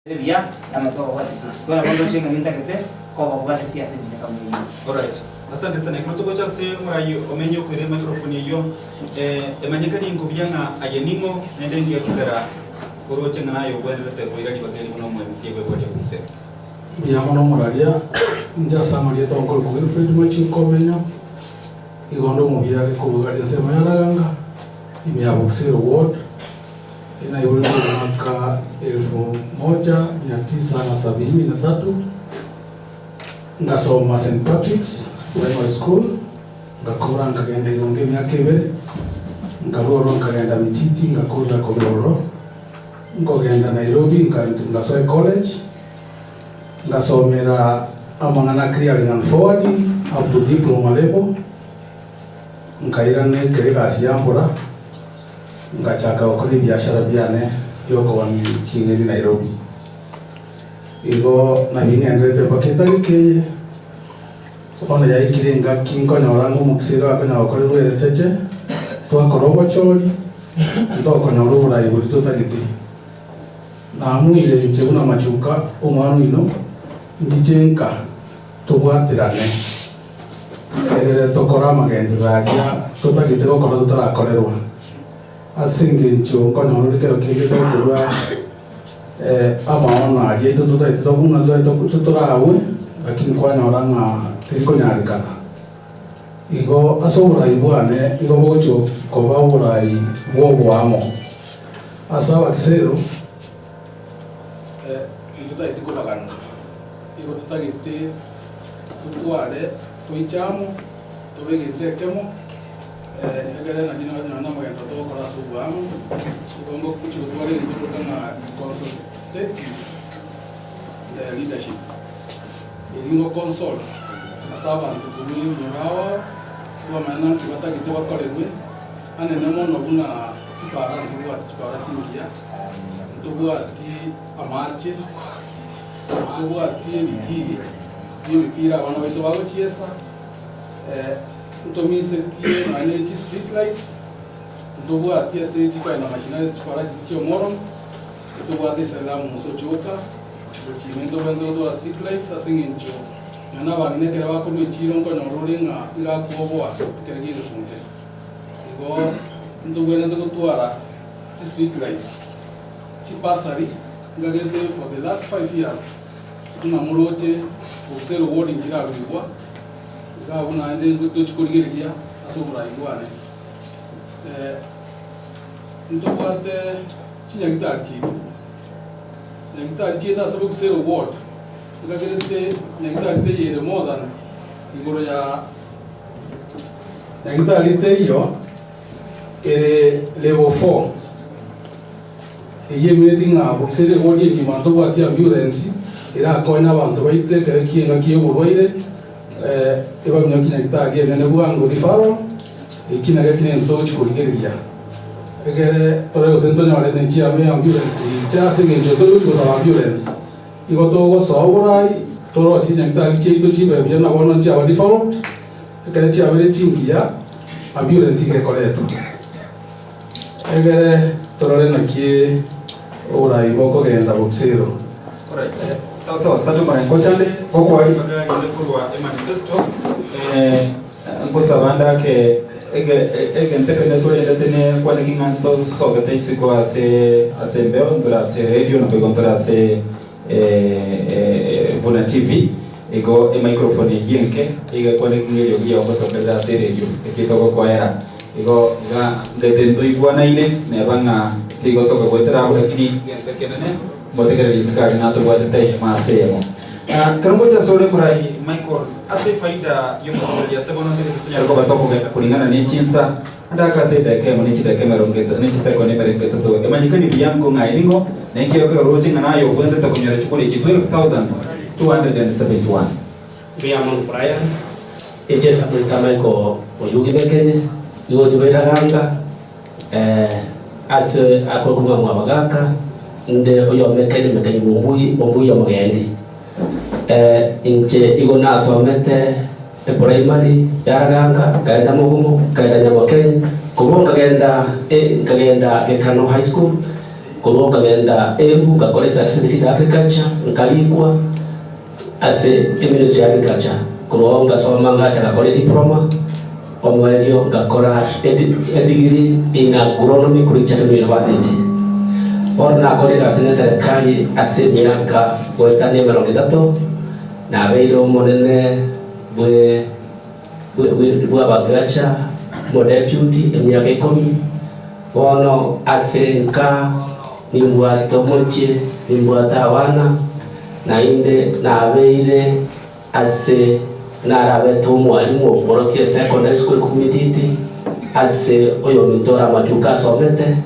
Ebiya namatuko akobwatisia. Igo nabo ndoche ng'a nintagete koba obwatisia ase enchera kama eyio. Alright. Asante sana. Ekero togocha ase omorai omenye okoira emicrophone eyio, eh, emanyekani nkobuya ng'a aye ning'o naende nki ekogera oroche ng'a naye ogwenerete koira ribaga eri buna omo MC bw'ebori ya Bogisero. Mbuya mono omoraria, inche ase amarieta nkorokwa Wilfred Machinko Omenyo, igo onde omobiare korwa gari ensemo ya Raganga, ime ya Bogisero Ward. Inaiboretwe omwaka elfu moja mia tisa na sabini na tatu, ngasoma St Patrick's Primary School, ngakora nkagenda irongo emiaka ebere, nkarwa ororo nkagenda Mititi ngakorera korwa ororo, nkogenda Nairobi nka- ngasoa ecollege, ngasomera amang'ana clearing and forwarding up to diploma level, nkairana ekero egasi yambora. Ngachaka gokora ebiashara biane bi'okobonia ching'eni Nairobi. Igo nabio ng'enderete mpaka etariki eye. Bono yaikire engaki nkonyora ng'a omokisa iga akonyara gokorerwa ereseche, twakora obochori, ntokonyora oborai boria totagete. Namuire inche buna machuka omwana oino, nchiche nka tobwaterane. Egere tokore amagenderero aria totagete gokora totarakorerwa. Ase engencho nkonyora ore kero kende tokorua amaono aria aito totagete buna toraue, lakini kwanyora ng'a terikonyarekana. Igo ase oborai bwane igo bogochia koba oborai bw'oboamo. Ase abakisero, intotagete koragana, igo totagete. Totware toiche amo, tobe egento ekemo, ekere naki nonya namagento togokora ase oboamo, igo ngochia gotwara egento tokoroka ng'a consultative leadership. Eri ngo consult ase abanto korwa ebinyoro ao ao, tobamanye naki batagete bakorerwe, anene mono buna chipara ntobwati chipara chingiya, ntobwati amache. Ntobwati ebitii bi'emepira abana baito bagochiesa, ntomisetie nonya ne chi street lights, ntobwati ase chikoenda mashinani chikora chiria chia omoro, ntobwate eselamu mosochi oka, gochia ime ntobwenerete gotwara street lights ase eng'encho nonya na abang'ina ekero bakorwa echiro nkonyora ore ng'a iga akwoboa ekero kia egesunte. Igo ntobwenerete gotwara chi street lights, chibasari. Ngagete for the last 5 years buna moroche gose reward nchirarwigwa iga abwo naende tochi korigereria ase oborai bwane. Ntobwate chinyagitari chiaito, nyagitari chiaito ase Bogisero ward ngagerete nyagitari teiyo ere more than igoro ya nyagitari teiyo ere level 4. Eyio emineti ng'a gose rigori engima ntobwati ambulance erakonye abanto baito ekero ki'engaki y'oborwaire, ebaminyoki nyagitari enene bwango referral, eki nakio kine ntogochi korigereria. Egere tore gose ntonyore ne chiame ambulance inche ase eng'encho tori gochi gosaba ambulance, igo togosoa oborai torosie nyagitari chiaito chibe buya na bono nchiaba referred, ekero chiabeire chingiya ambulance iga ekoretwa. Egere torore naki oborai bokogenda bobisero. Alright. Sawa sawa, asante omorembe. Ngochande gokoa ribaga rinde korwa emanifesto eh, nkosaba ndake ege egento ekene torendete ne kwaneki ng'a ntosogete isiko ase ase embeo ntore ase radio naboigo ntore ase eh, buna TV igo emicrophone eyio enke iga ekwaneki ng'a eriogi riao ngosokerere ase eradio eki togokoera. Igo iga ndete ntoigwanaine neba ng'a tigosoka goetera abwo lakini egento ekenene motegerere isiko aria natobwatete eyemo ase eyemo. Ekero ngocha asore morai Michael ase efaida yomotegereri ase bono ntagete tonyare koba tokogenda kuringana ne chinsa ndaka ase edageka eyemo ne chidageka emerongo etato ne chisekondi emerongo etato emanyekani buya nkong'aini ning'o na ekero keroche ng'a naye obwenerete konyora chikura echi 12271. Mbuya mono Brian, inche Samuel Michael Oyugi Mekenye, nigo nyibaire ganga ase akorokwa ng'a Mwabagaka, inde oyo Mekenye Mekenye bwa Ombui, Ombui omogendi. Inche igo nasomete eprimary ya Raganga, nkaenda Mogumo, nkaenda Nyamokenye, korwa nkagenda nkagenda Gekano High School. Korwa nkagenda Embu ngakora ecertificate in agriculture, nkarikwa ase eministry ya agriculture. Korwa oo ngasoma ngacha ngakora ediploma, omoerio ngakora edegree in agronomy korwa Egerton University. Bono nakora egasi na eserekari ase emiaka goetania emerongo etato, nabeire omonene bwe bw'Abagracha, omodeputy, emiaka ikomi. Bono ase nka nimbwate omochie, nimbwate abana, naende nabeire ase narabete omwalimu okworokia esecondary school Kumititi, ase oyominto ore amachuka asomete,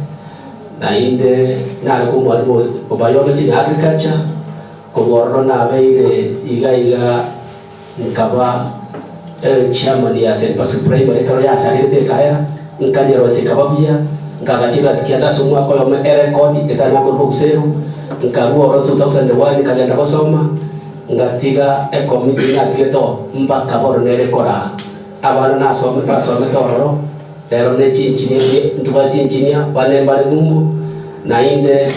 naende nare omwalimu o biology na agriculture, korwa ororo nabeire iga iga. Nkaba chairman ya St. Patrick Primary ekero yasarete ekaera, nkanyerosia ekaba buya, nkagacha egasi kianda ase omwaka oyomo erekodi etari gokorwa obusero, nkarua oro 2001 nkagenda gosoma, ngatiga ekomiti natigete oo mpaka bono nere ekoraa. Abana nasome basomete ororo, rero ne chinchinia ntobwate chinchinia, bane mbare ng'umbu, naende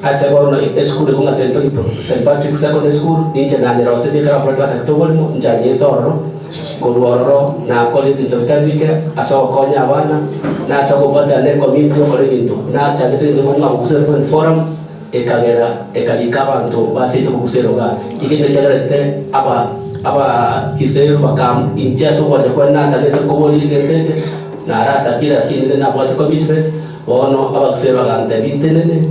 ase bono esukuru ekong'a St. Patrick Secondary School, ninche nanyerosetie ekero abakoreti batagete oborimo, nchanyete ororo, korwa ororo nakora ebinto bitari bike ase ogokonya abana, na ase okobwatana ne ecommunity okora ebinto. Nachagete egento ekong'a Bokusu Development Forum, ekagera ekarika abanto baseito bokusu eroga. Egento kiagerete aba abakiseru bakam inche ase ogwancha kwane natagete koboria egento eke, naratakire lakini rende nabwate commitment, bono abakiseru bagantebia ntenene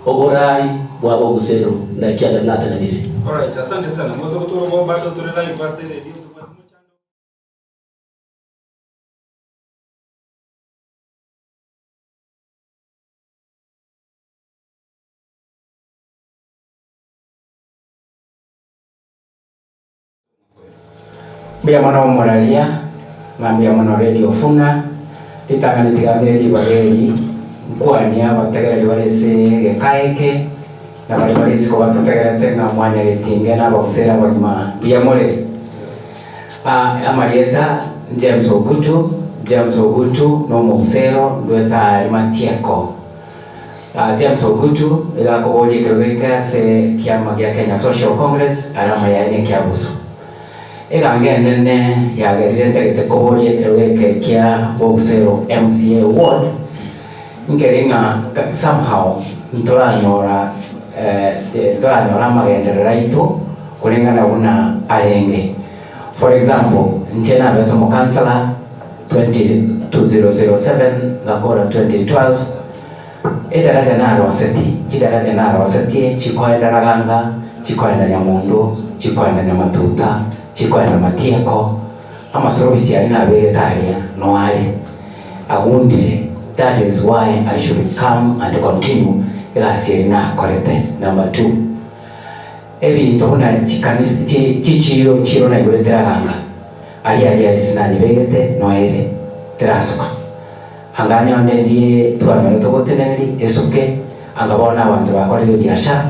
oborai bwa bokuseru na ekiagera natenenire. Alright, asante sana. Mose gotwara obo bado tore live ase radio tobwate mochando. Mbuya mono omoraria, na mbuya mono Radio Funa, ritang'ani tiga ng'ire ribaga eri, nkwanie abategereri bare ase egeka eke, na baria bare isiko batotegerete ng'a mwanyagetinge na abaguseri abagima mbuya more. Amarieta, James Ogutu, James Ogutu na omogusero ndwete aa Matieko. James Ogutu nigo akoboria ekerogo eke ase ekiama gia Kenya Social Congress are amayaye na ekiabuso. Egango enene yagerire ntagete koboria ekerogo eke kia Bobusero MCA ward nkeri ng'a somehow ntoranyora ntoranyora amagenderero aito korengana buna arenge. For example, inche nabete omokansala 2007 ngakora 2012, edaraja naroseti, chidaraja narosetie chikoenda Raganga, chikoenda Nyamundu, chikoenda Nyamatuta, chikoenda Matieko, amasorobisi aria nabegete aria noare agundire, that is why I should come and continue egasi eria nakorete. Number two. Ebinto buna chikanisa chi chichiiro chiro naigure teraganga, aria aria ase nanyebegete noere terasuka. Anga nyonde ndie twanyorete oboteneneri esuke, anga bono abanto bakorire ebiashara.